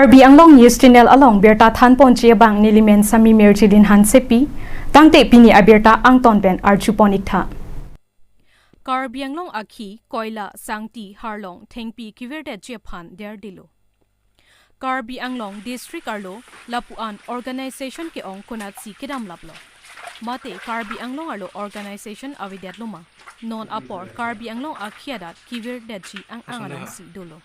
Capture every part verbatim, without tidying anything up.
Karbi Anglong News Channel along birta thanponji abang nelimen Sami Mirjilin Hansepi, tangte pini abirta angton pen arjupon iktha. Karbi Anglong akhi, koila, sangti, harlong, thengpi kevirdetji aphan derdilo. Karbi Anglong District arlo lapu-an organization ke-ong konatsi kedamlaplo? Mate Karbi Anglong arlo organization avedetloma? Non apor Karbi Anglong akhi adat kevirdetji ang-ang alongsi dolo.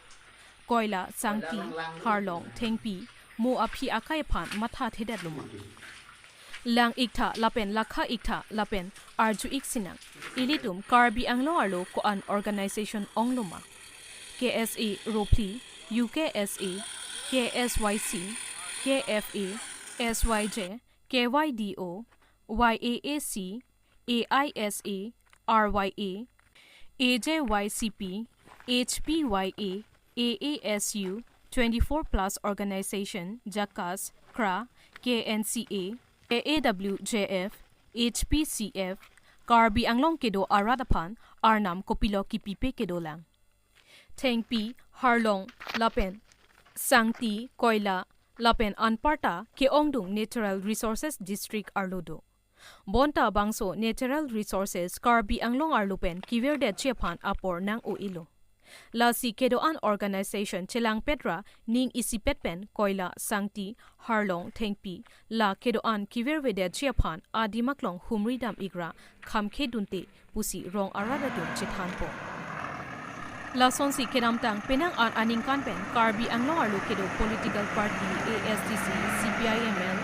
Koila, sangti, harlong, thengpi, mo aphi akai aphan mathathedetloma? Lang iktha lapen lakha iktha lapen arju ik sinang. Ilitum Karbi Anglong arlo ko-an organization ongloma? K S A Ropli, U K S A, K S Y C, K F A, S Y J, K Y D O, Y A A C, A I S A, R Y A, A J Y C P, H P Y A, A A S U, twenty-four plus organization, JACAS, CRA, K N C A, A A W J F, H P C F, Karbi Anglong kedo arat aphan arnam kopilo kipipe kedolang? Thengpi, harlong, lapen sangti, koila, lapen anparta ke-ongdung Natural Resources District arlo do. Bonta bangso natural resources Karbi Anglong arlo pen kevirdetji aphan apor nang-o-elo. Lasi kedo-an organization chelangpetra ning isipet pen koila, sangti, harlong, thengpi la kedo-an kevirvedetji aphan adim aklong humri dam ikra khamkhedunte pusi rong arat atum chethanpo. Lasonsi kedamtang penang an aningkan pen Karbi Anglong arlo kedo political party A S D C, C P I M L,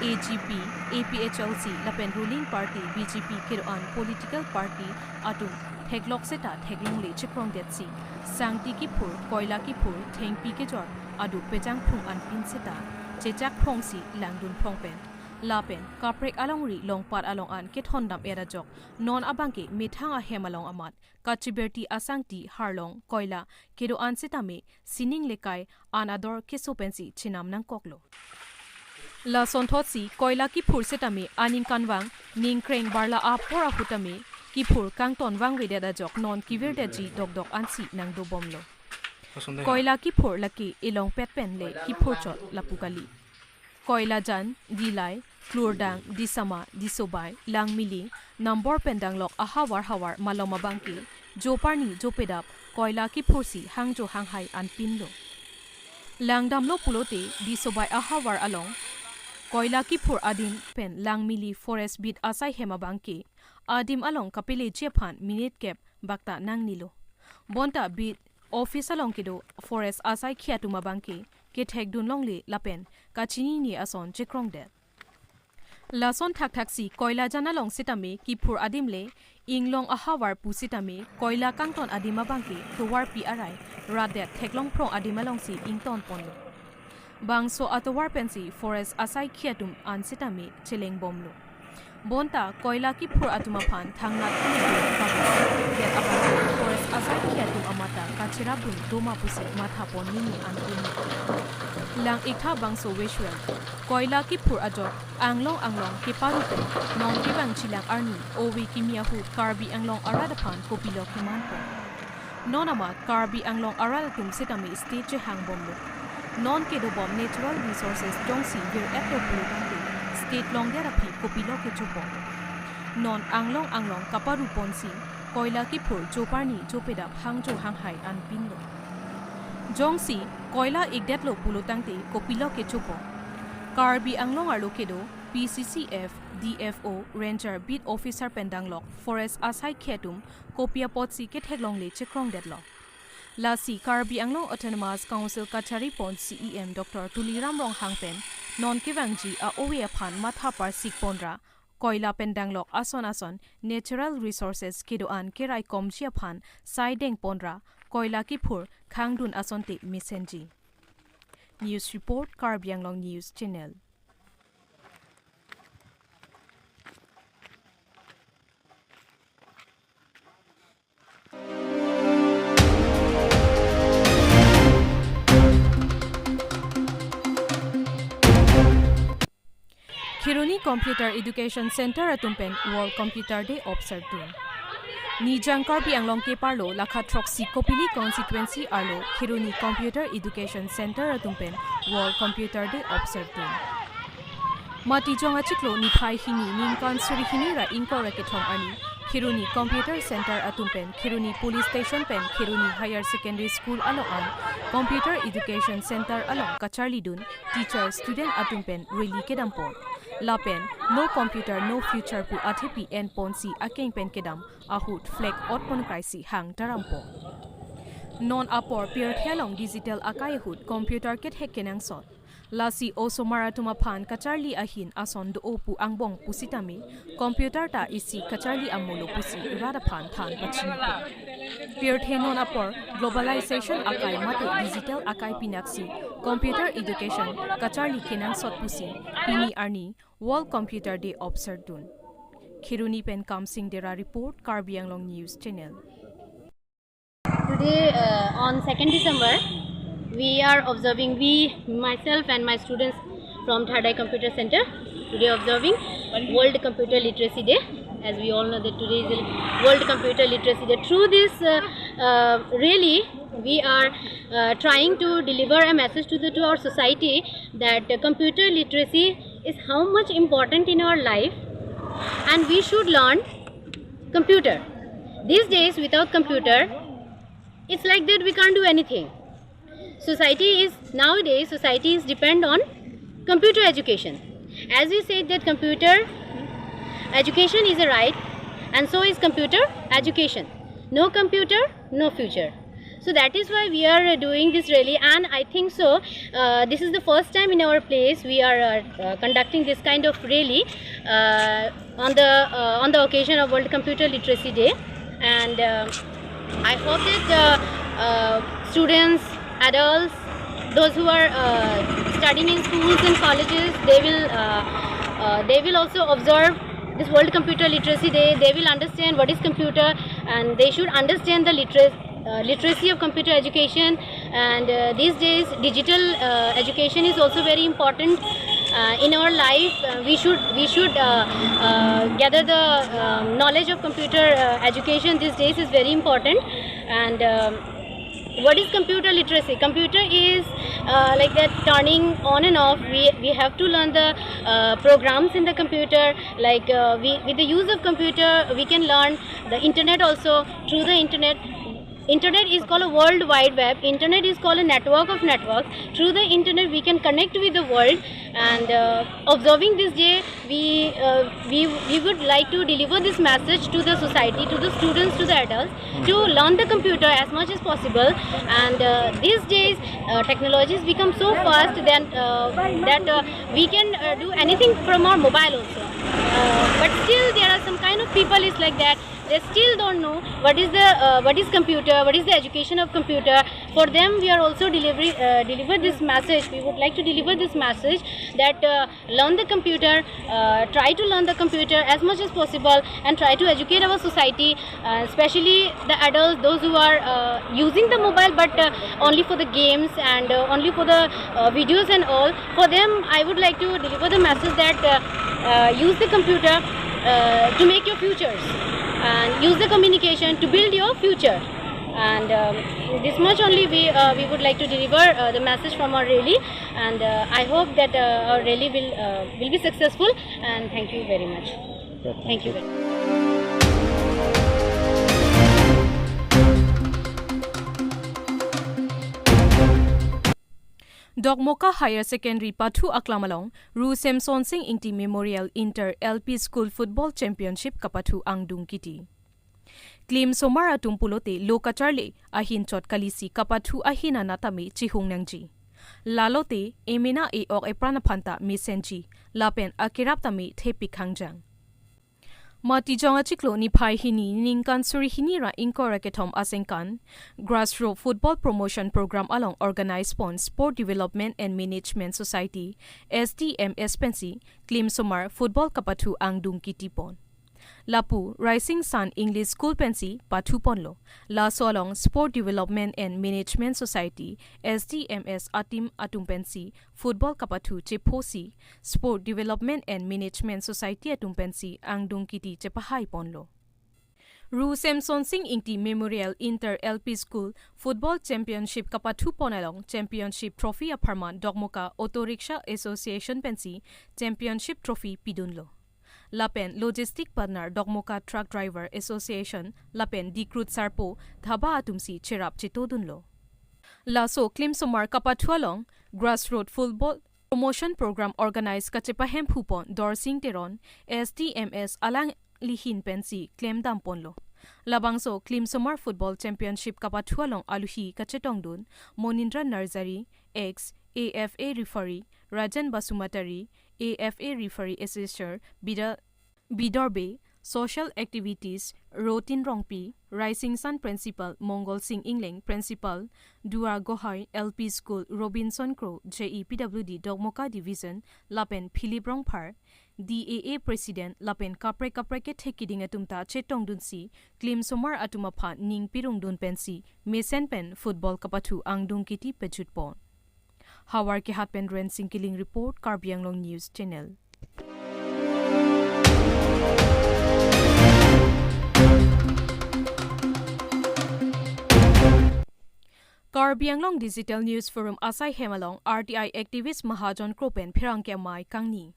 A G P, A P H L C lapen ruling party B J P kedo-an political party atum theklok seta theklongle chekrongdetsi sangti kiphur, koila kiphur, thengpi kejor aduk pejangphung anpin seta chechakphongsi langdunphong pen lapen kaprek alongri longpat along an kethondam-et ajok non abangke methang ahem along amat kachibirti asangti, harlong, koila kedo-an setame sining lekai an ador keso pensi chenam nangkoklo. Lasonthotsi koila kiphur setame aningkanvang ningkreng barla apor ahut tame kiphur kangton vangvedet ajok non kevirdetji dokdok ansi nangdobomlo. Koila kiphur lake elongpet pen le kiphur chot lapu kali. Koilajan, Dillai, Klurdang, Disama, Disobai, Langmili, Nambor pen danglok ahavar havar malom abangke joparni jopedap koila kiphursi hangjo hanghai anpinlo. Langdamlo pulote Disobai ahavar along koila kiphur adim pen Langmili forest beat asai hem abangke adim along kapeleji aphan minute kep bakta nangnelo. Bonta beat office along kedo forest asai khi atum abangke kethekdunlongle lapen kachinine ason chekrongdet. Lason thakthaksi koilajan along setame kiphur adim le inglong ahavar pu setame koila kangton adim abangke tovarpi arai ratdet theklongphrong adim alongsi ingtonponlo. Bangso atovar pensi forest asai khi atum an setame chelengbomlo. Bonta koila kiphur atum aphan thangnat kuli dun kabu. Ket abang forest asai khi atum amata kachirapdun doma pusi mathapon nini anpin. Lang iktha bangso visual koila kiphur ajok anglong anglong keparu pen non kevangjilang arni ove kimi ahut Karbi Anglong arat aphan kopilo kemanpo? Non amat Karbi Anglong arat atum setame state chehangbomlo. Non kedobom natural resources jongsi vir-etlo pulo tangte state longdet aphi kopilo kechopo? Non anglong anglong kaparuponsi koila kiphur joparni jopedap hangjo hanghai anpinlo. Jongsi koila ikdetlo pulo tangte kopilo kechopo? Karbi Anglong arlo kedo P C C F, D F O, Ranger, Beat Officer pen danglok forest asai khi atum kopi apotsi ketheklongle chekrongdetlo? Lasi Karbi Anglong Autonomous Council kacharipon C E M Doctor Tuliram Ronghang pen non kevangji a-ove aphan matha parsikponra koila pen danglok ason ason natural resources kedo-an keraikomji aphan saidengponra koila kiphur khangdun asonte mesenji. News report, Karbi Anglong News Channel. Kheroni Computer Education Center atum pen World Computer Day observe dun. Nijang Karbi Anglong keparlo lakha throksi Kopili constituency arlo Kheroni Computer Education Center atum pen World Computer Day observe dun. Matijong achiklo niphai hini ningkan suri hini ra ingkoi ra kethom arni Kheroni Computer Center atum pen Kheroni Police Station pen Kheroni Higher Secondary School along an Computer Education Center along kacharli dun teacher student atum pen rally kedam pon. Lapen No Computer No Future pu athepi en ponsi akeng pen kedam ahut flag ot pon kraisi hang taram pon. Non apor pirthe along digital akai ahut computer kethek kenangsot. Lasi osomar atum aphan kacharli ahin ason do-o pu angbong pusitame computer ta isi kacharli amolo pusi rat aphan than pachini pon. Pirthe non apor globalization akai mate digital akai pinaksi computer education kacharli kenangsot pusi pini arni World Computer Day observe dun. Kheroni pen Kamsing Dera report, Karbi Anglong News Channel. Today, uh, on second December, we are observing, we, myself and my students from Third Eye Computer Center, today observing World Computer Literacy Day. As we all know that today is the World Computer Literacy Day. Through this, uh, uh, rally, we are, uh, trying to deliver a message to the, to our society that, uh, computer literacy is how much important in our life, and we should learn computer. These days, without computer, it's like that we can't do anything. Society is, nowadays, society is depend on computer education. As we said that computer education is a right, and so is computer education. No computer, no future. So that is why we are, uh, doing this rally, and I think so, uh, this is the first time in our place we are, uh, uh, conducting this kind of rally, uh, on the, uh, on the occasion of World Computer Literacy Day. And, uh, I hope that, uh, uh, students, adults, those who are, uh, studying in schools and colleges, they will, uh, uh, they will also observe this World Computer Literacy Day. They will understand what is computer, and they should understand the literacy, uh, literacy of computer education. And, uh, these days, digital, uh, education is also very important, uh, in our life. Uh, we should, we should, uh, uh, gather the, um, knowledge of computer, uh, education these days is very important. And, um, what is computer literacy? Computer is, uh, like that, turning on and off. We, we have to learn the, uh, programs in the computer. Like, uh, we, with the use of computer, we can learn the internet also. Through the internet, internet is called a world wide web. Internet is called a network of networks. Through the internet, we can connect with the world. And, uh, observing this day, we, uh, we, we would like to deliver this message to the society, to the students, to the adults, to learn the computer as much as possible. And, uh, these days, uh, technology has become so fast that, uh, that, uh, we can, uh, do anything from our mobile also. Uh, but still, there are some kind of people is like that. They still don't know what is the, uh, what is computer, what is the education of computer. For them, we are also delivery, uh, deliver this message. We would like to deliver this message that, uh, learn the computer, uh, try to learn the computer as much as possible, and try to educate our society, uh, especially the adults, those who are, uh, using the mobile, but, uh, only for the games and, uh, only for the, uh, videos and all. For them, I would like to deliver the message that, uh, uh, use the computer, uh, to make your futures, and use the communication to build your future. And, um, this much only we, uh, we would like to deliver, uh, the message from our rally. And, uh, I hope that, uh, our rally will, uh, will be successful. And thank you very much. Thank you very much. Dokmoka Higher Secondary pathu aklam along Ru Semson Sing Ingti Memorial Inter L P School Football Championship kapathu angdung kiti. Klimsomar atum pulote lo kacharli ahin chot kalisi kapathu ahin anat tame chihung nangji. Lalote emena e-ok epran aphan ta mesenji, lapen akerap tame thepik hangjang. Matijong achiklo niphai hini ningkan suri hini ra ingkoi ra kethom asengkan Grassroots Football Promotion Program along organize pon Sport Development and Management Society, S D M S pensi klimsomar football kapathu angdung kiti pon. Lapu Rising Sun English School pensi pathu ponlo. Laso along Sport Development and Management Society, S D M S ateam atum pensi football kapathu chephosi, Sport Development and Management Society atum pensi angdung kiti chepahai ponlo. Ru Semson Sing Ingti Memorial Inter L P School Football Championship kapathu pon along Championship Trophy apharman Dokmoka Auto Rickshaw Association pensi Championship Trophy pidunlo. Lapen Logistic Partner Dokmoka Truck Driver Association lapen Dikrut Sarpo Dhaba atumsi cherap chetodunlo. Laso klimsomar kapathu along Grassroot Football Promotion Program organize kachepahemphu pon Dorsing Teron, S D M S alanglihin pensi klemdam ponlo. Labangso klimsomar Football Championship kapathu along aluhi kachetongdun Monindra Narzary, ex A F A referee, Rajan Basumatary, A F A referee assessor, Bida Bidor Bey, Social Activities, Rotin Rongpi, Rising Sun Principal, Mongol Sing Ingleng, Principal, Dua Gohai, L P School, Robinson Kro, J E P W D, Dokmoka Division, lapen Philip Rongphar, D A A President, lapen kaprek kaprek kethek keding atum ta chetongdunsi, klimsomar atum aphan ning pirungdun pensi, mesen pen football kapathu angdung kiti pejut pon. Havar Kehat pen Rensing Killing report, Karbi Anglong News Channel. Karbi Anglong Digital News Forum asai hem along R T I activist Mahajon Kro pen pherangke amei kangni.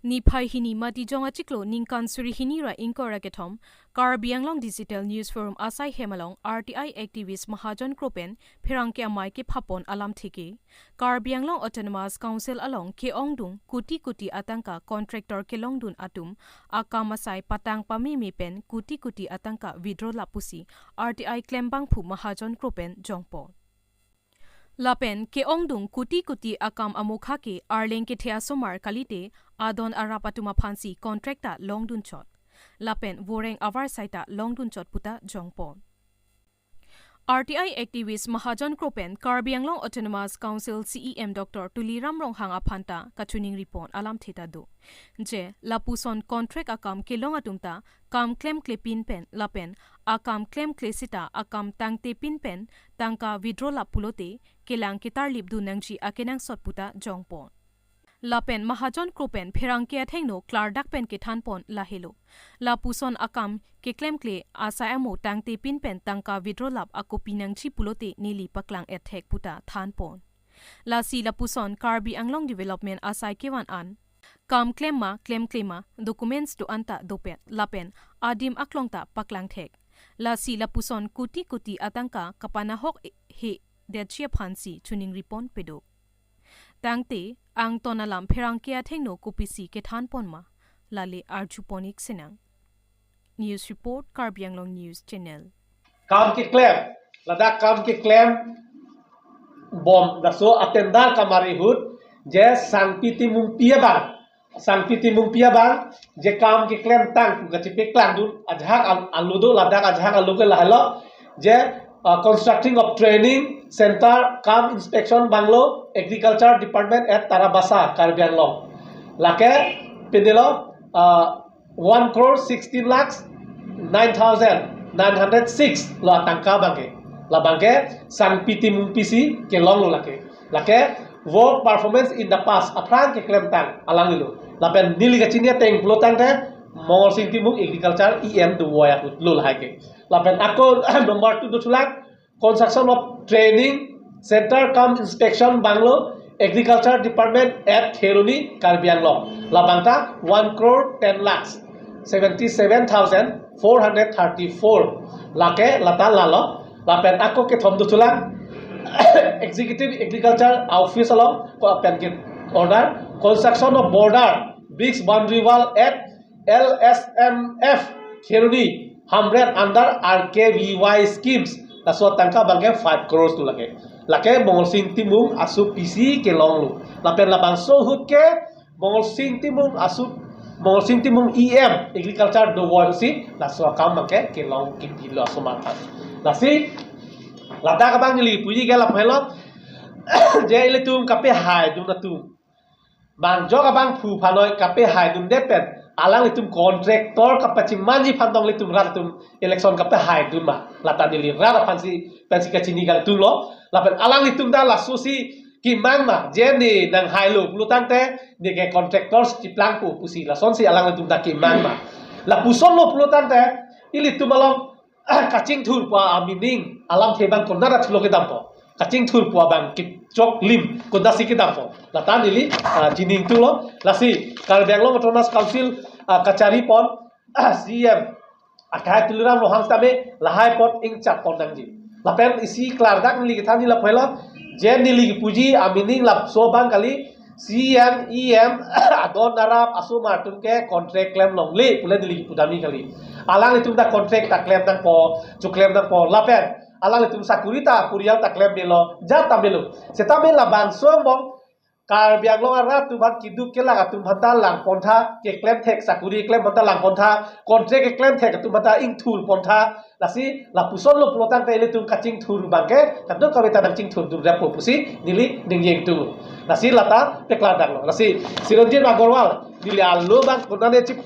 Niphai hini Matijong achiklo ningkan suri hini ra ingkoi ra kethom, Karbi Anglong Digital News Forum asai hem along R T I activist Mahajon Kro pen pherangke amei kephapon alamthe ke. Karbi Anglong Autonomous Council along ke-ongdung kuti kuti atangka contractor kelongdun atum akam asai patang pameme pen kuti kuti atangka withdraw lap pusi R T I klembangphu Mahajon Kro pen jongpo. Lapen ke-ongdung kuti kuti akam amokha ke arleng kethe asomar kalite adon arap atum aphansi contract ta longdunchot. Lapen voreng avar sai ta longdunchot puta jongpo. R T I activist Mahajon Kro pen Karbi Anglong Autonomous Council C E M Doctor Tuliram Ronghang aphan ta kachiningri pon alamthe ta do. Je lapuson contract akam kelong atum ta kam klemklepin pen lapen akam klemkle sita akam tangtepin pen tangka withdraw lap pulote kelang ketarlipdun nangji akenangsot puta jongpon. Lapen Mahajon Kro pen pherangke athengno klardak pen kethanpon lahelo. Lapuson akam keklemkle asai amo tangtepin pen tangka withdraw lap akopi nangji pulote neli paklang ethek puta thanpon. Lasi lapuson Karbi Anglong Development asai kevan an kam klem ma klemkle ma documents do-an ta dopet lapen adim aklong ta paklangthek. Lasi lapuson kuti kuti atangka kapanahok he detji aphansi chiningri pon pedo. Tangte angton alam pherangke athengno kopisi kethanpon ma, lale arjupon-ik sinang. News report, Karbi Anglong News Channel. Kam keklem, ladak kam keklem bom, laso atender kamari ahut, je Sangpi Timungpi abang, Sangpi Timungpi abang, je kam keklem tang pu kachepaklangdun ajahak al-, alo do, ladak ajahak alo ke lahelo, je, uh, constructing of training center cum inspection bungalow, Agriculture Department at Tarabasa, Karbi Anglong. Lake pindelo, uh, one crore sixteen lakhs nine thousand nine hundred six lo atangka abangke. Labangke Sangpi Timungpi si kelonglo lake. Lake work performance in the past aphrang keklem tang alanglilo. Lapen neli kachini ateng pulo tangte Mongolsing Timung Agriculture E M do-oi ahut lo lahai ke. Lapen ako number two dothulang, construction of training center cum inspection bungalow, Agriculture Department at Kheroni, Karbi Anglong. Labang ta one crore ten lakhs seventy seven thousand four hundred thirty four lake lata lalo. Lapen ako kethom dothulang, Executive Agriculture Office along ko pen ke order, construction of border, bricks boundary wall at L S M F Kheroni Hamlet under R K V Y schemes. Laso atangka abangke five crores tu lake. Lake Mongolsing Timung asu P C kelonglo. Lapen labangso ahut ke Mongolsing Timung asu, Mongolsing Timung E M Agriculture do-oi si laso akam abangke kelong kipilo asomar aphan. Lasi ladak abang ili puji ke laphelo, je ilitum kapehaidun atum, mangjok abangphu phanoi kapehaidunde pen alanglitum contractor kapachimanji aphan tong ilitum rat atum election kapehaidun ma, lata neli rat aphansi pensi kachini kangtung lo. Lapen alanglitum ta laso si kimang ma, je ne nanghailo pulo tangte ne ke contractor si chiplangpo pusi lasonsi alanglitum ta kimang ma. Lapuson lo pulo tangte Ilitum along kachingthur pu a-meaning alamthe abang konat athilo kedampo. Kachingthur pu abang kechok lim konatsi kedampo. Lata neli ah, chining tulo. Lasi Karbi Anglong Autonomous Council ah, kachari pon ah, C E M akai Tuliram Ronghang tame lahai apot ingchak pon nangji. Lapen isi klardak neli kethanji lapu helo, je neli kepuji a-meaning laso abang kali, C E M, E M adon arap asomar atum ke contract klem longle pule neli kepudamji kali. Alanglitum ta contract ta klem nangpo, choklem nangpo. Lapen alanglitum sakuri ta porial ta klem melo, jat ta melo. Setame labangso angbong Karbi Anglong arat atum aphan keduk kelak atum aphan ta lang pontha, keklem thek sakuri keklem aphan ta lang pontha, contract keklem thek atum aphan ta ingthur pontha. Lasi lapuson lo pulotangte ilitum kachingthur abang ke kadokave ta nangchingthur durdepo pusi neli ningjeng tu. Lasi lata peklardaklo. Lasi Chiranjeev Agarwal neli alo abang konane chip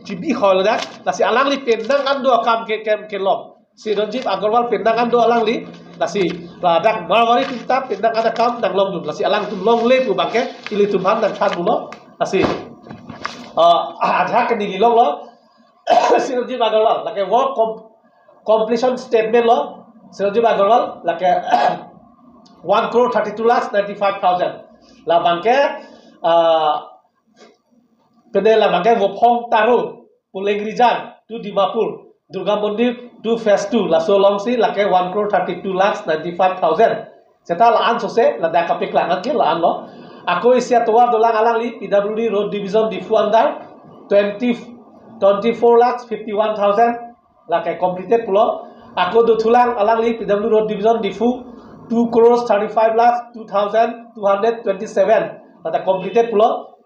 chibi hol dak. Lasi alangli penang an do akam ke kem kelong. Chiranjeev Agarwal penang an do alangli. Lasi ladak Marwari atum ta penang an akam nanglongdun. Lasi alangtum longle pu abang ke ilitum aphan nangthan pulo. Lasi ah, ajahak ke neli longlo. Chiranjeev Agarwal lake work com- completion statement lo. Chiranjeev Agarwal lake one crore thirty-two lakhs ninety-five thousand. Labang ke ah, pene labang ke Vophong Taro, Poleng Rijang to Dimapur, Durga Mandir to phase two, laso alongsi lake one crore thirty-two lakhs ninety-five thousand. Seta la-an sose ladak kapeklang an ke la-an lo. Ako isi atovar dolang alangli, P W D Road Division Diphu under twenty, twenty-four lakhs fifty-one thousand lake completed pulo. Ako dothulang alangli, P W D Road Division Diphu, two crores thirty-five lakhs two thousand two hundred twenty-seven lata completed pulo.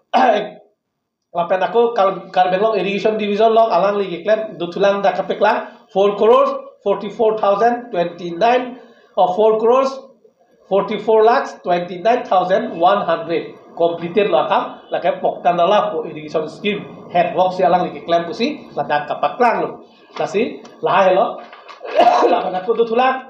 Lapen ako Kar- Karbi Anglong Irrigation Division along alangli keklem dothulang dak kapeklang four crores forty-four thousand twenty-nine, or four crores forty-four lakhs twenty-nine thousand one hundred completed lo akam. Lake Pokta Nala pu irrigation scheme head work si alangli keklem pusi ladak kapaklang lo. Lasi lahai lo. Lapen ako dothulang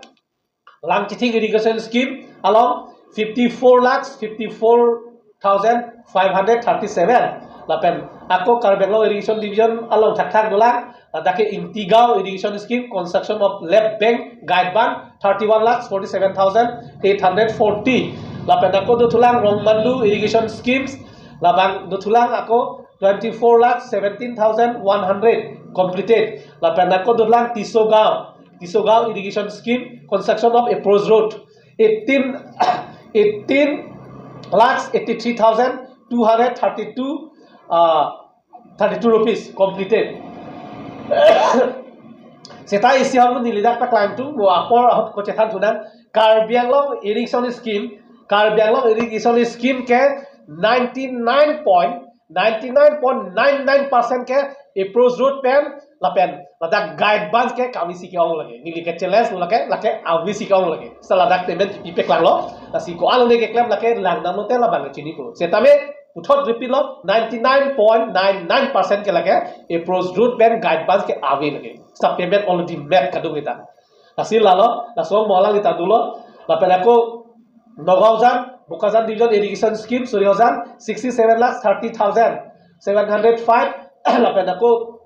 Langchithing Irrigation Scheme along fifty-four lakhs fifty-four thousand five hundred thirty-seven. Lapen ako Karbi Anglong Irrigation Division along thakthak dolang, ladak ke Ingtigaon Irrigation Scheme, construction of left bank guide band, thirty-one lakhs forty-seven thousand eight hundred forty. Lapen ako dothulang Rongmandu Irrigation Schemes, labang dothulang ako twenty-four lakhs seventeen thousand one hundred completed. Lapen ako dothulang Tisogaon, Tisogaon Irrigation Scheme, construction of approach road, eighteen, eighteen lakhs eighty-three thousand two hundred thirty-two, uh, thirty-two rupees completed. Seta isi hal neli dak paklang tu, bo apor ahut ko chethan thunang, Karbi Anglong Irrigation Scheme, Karbi Anglong Irrigation Scheme ke ninety-nine point ninety-nine point nine nine percent ke approach road pen lapen ladak guide band ke kami si ke-ong lake. Neli ke challenge lo lake, lake avi si ke-ong lake. Sa ladak temen pipek lang lo. Lasi ko-an ne keklem lake lang nang lote labang ke chini po. Setame puthot repeat lo, ninety-nine point nine nine percent ke lake approach road pen guide band ke avi lake. Sa payment already made kadung kita. Lasi lalo, laso mo alangli ta dolo. Lapen ako Nagaon Jan, Bokajan Division Irrigation Scheme, Suryo Jan, sixty-seven lakhs thirty thousand seven hundred five. Lapen ako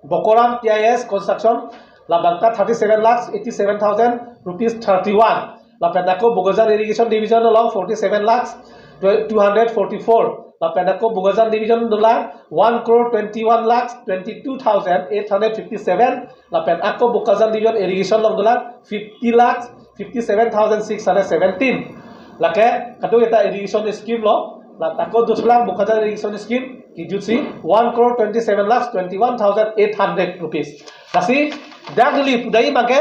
Bokoram T I S Construction, labang ta thirty-seven lakhs eighty-seven thousand rupees thirty-one. Lapen ako Bokajan Irrigation Division along forty-seven lakhs two hundred forty-four. Lapen ako Bokajan Division dolang one crore twenty-one lakhs twenty-two thousand eight hundred fifty-seven. Lapen ako Bokajan Division Irrigation along dolang fifty lakhs fifty-seven thousand six hundred seventeen. Lake kadung eta irrigation scheme lo. Lapen ako dothulang Bokajan Irrigation Scheme kijutsi one crore twenty-seven lakhs twenty-one thousand eight hundred rupees. Lasi dak neli pudai abang ke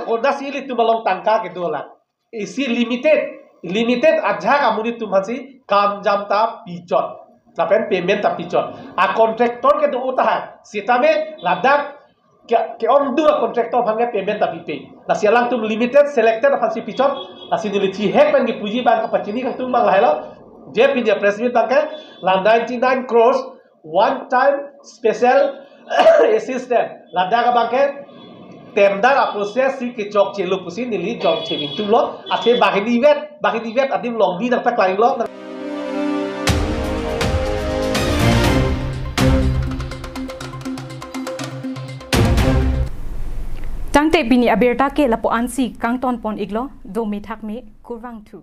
konatsi ilitum along tangka kedo lang. Isi limited, limited ajahak amonit atum aphansi kam jam ta pichot, lapen payment ta pichot. A contractor kedo tahai, setame ladak ke, ke-ongdung a contractor aphan ke payment ta pipe. Lasi alangtum limited selected aphansi pichot. Lasi neli thihek pen kepuji abang kapachini kangtung abang lahai lo. Je pini a press meet abang ke la ninety-nine crores one time special assistance. Ladak abang ke tender a process si kechokche lo pusi neli jong chemin tum lo. Athe banghini vet, banghini vet adim longni nangpaklang lo. Tangte pini abirta ke lapu-ansi kangton pon iklo, dome thakme, kurvangthu.